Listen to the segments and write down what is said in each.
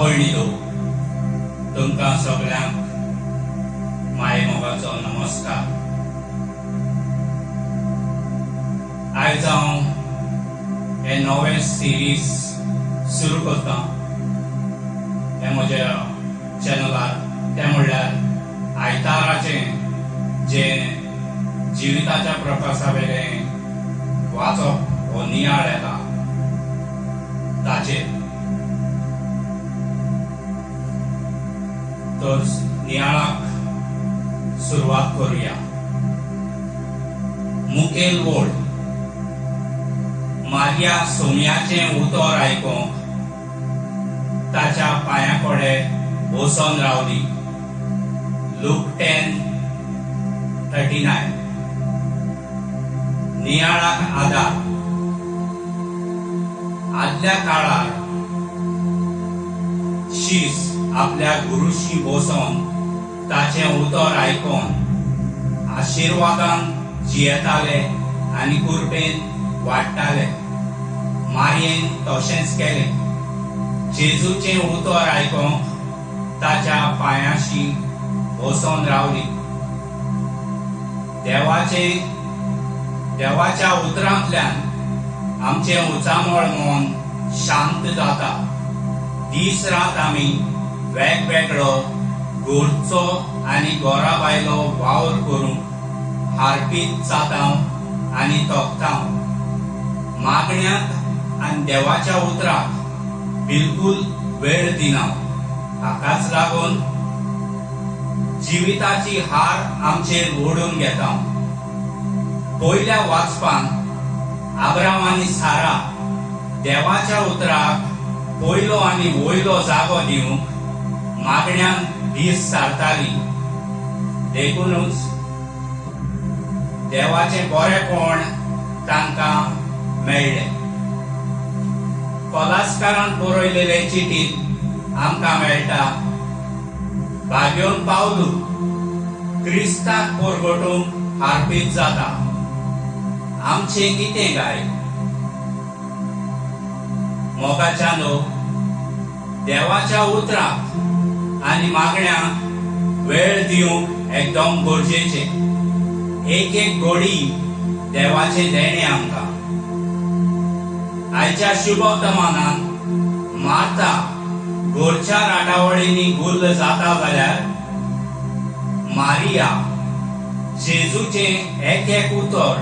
भयणीलो, तुमकां सगळ्यांक माय मोगाचो नमस्कार. आयज हांव हे नवें सिरीज सुरू करता हे म्हज्या चॅनलार, तें म्हणल्यार आयताराचें जें जिविताच्या प्रकाशा वेलें वाचप हो नियाळ येता ताचेर. तर नियाळाक सुरवात करूया. मुखेल वोळ. मारिया सोम्याचें उतर आयकूंक ताच्या पांया कडेन बसून रावली. लूक 10:39. नियाळाक आदार. आदल्या काळार शीस आपल्या गुरुशी बसून ताचें उतर आयकून आशिर्वादान जियेताले आनी कृपेन वाडटाले. मारयेन तशेंच केलें. जेजूचें उतर आयकूंक ताच्या पांयाशी बसून रावली. देवाच्या उतरांतल्यान आमचें उचामळ मन शांत जाता. दीस रात आमी वेगवेगळो घरचो आनी घरा भायलो वावर करूंक हारपीत जाता आनी तोखता. मागण्याक आनी देवाच्या उतराक बिलकुल वेळ दिना. हाकाच लागून जिविताची हार आमचेर ओडून घेता. पयल्या वाचपान आब्राम आनी सारा देवाच्या उतराक पयलो आनी वयलो जागो दिवंक मागण्यान दीस सारताली. देखूनच देवाचें बरेपण तांकां मेळ्ळें. कोलासकारान बरयलेले चिटीत आमकां मेळटा, भाग्योन पावलू क्रिस्ताक परगटूंक हारपीत जाता. आमचें कितें गाय? मोगाच्या न्हू, देवाच्या उतराक आनी मागण्याक वेळ दिवंक एकदम गरजेचें. एक एक घडी देवाचें देणें आमकां. आयच्या शुभवर्तमानान मार्ता घरच्या राटावळींनी गुल्ल जाता जाल्यार मारिया जेजूचें एक एक उतर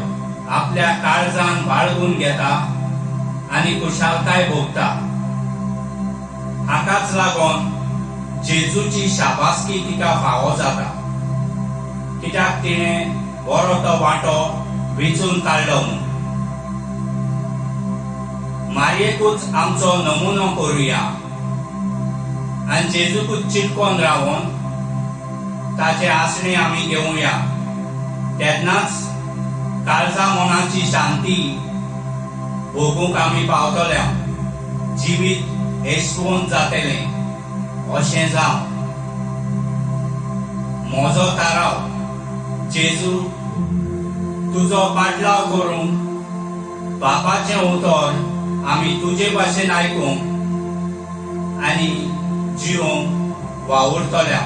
आपल्या काळजान बाळगून घेता आनी खुशालकाय भोगता. हाकाच लागून जेजूची शाबासकी तिका फावो जाता, कित्याक तिणें बरो तो वांटो विचून काडलो म्हूण. मारयेकूच आमचो नमुनो करुया आनी जेजूकूच चिटकोन रावन ताचे आसणे आमी घेवया. तेन्नाच काळजा मनाची शांती भोगूंक आमी पावतले, जिवीत येसवंत जातलें. अशें जावं. म्हजो थाराव. जेजू, तुजो पाटलाव करूंक बापाचें उतर आमी तुजे भाशेन आयकूंक आनी जिवंक वावुरतले.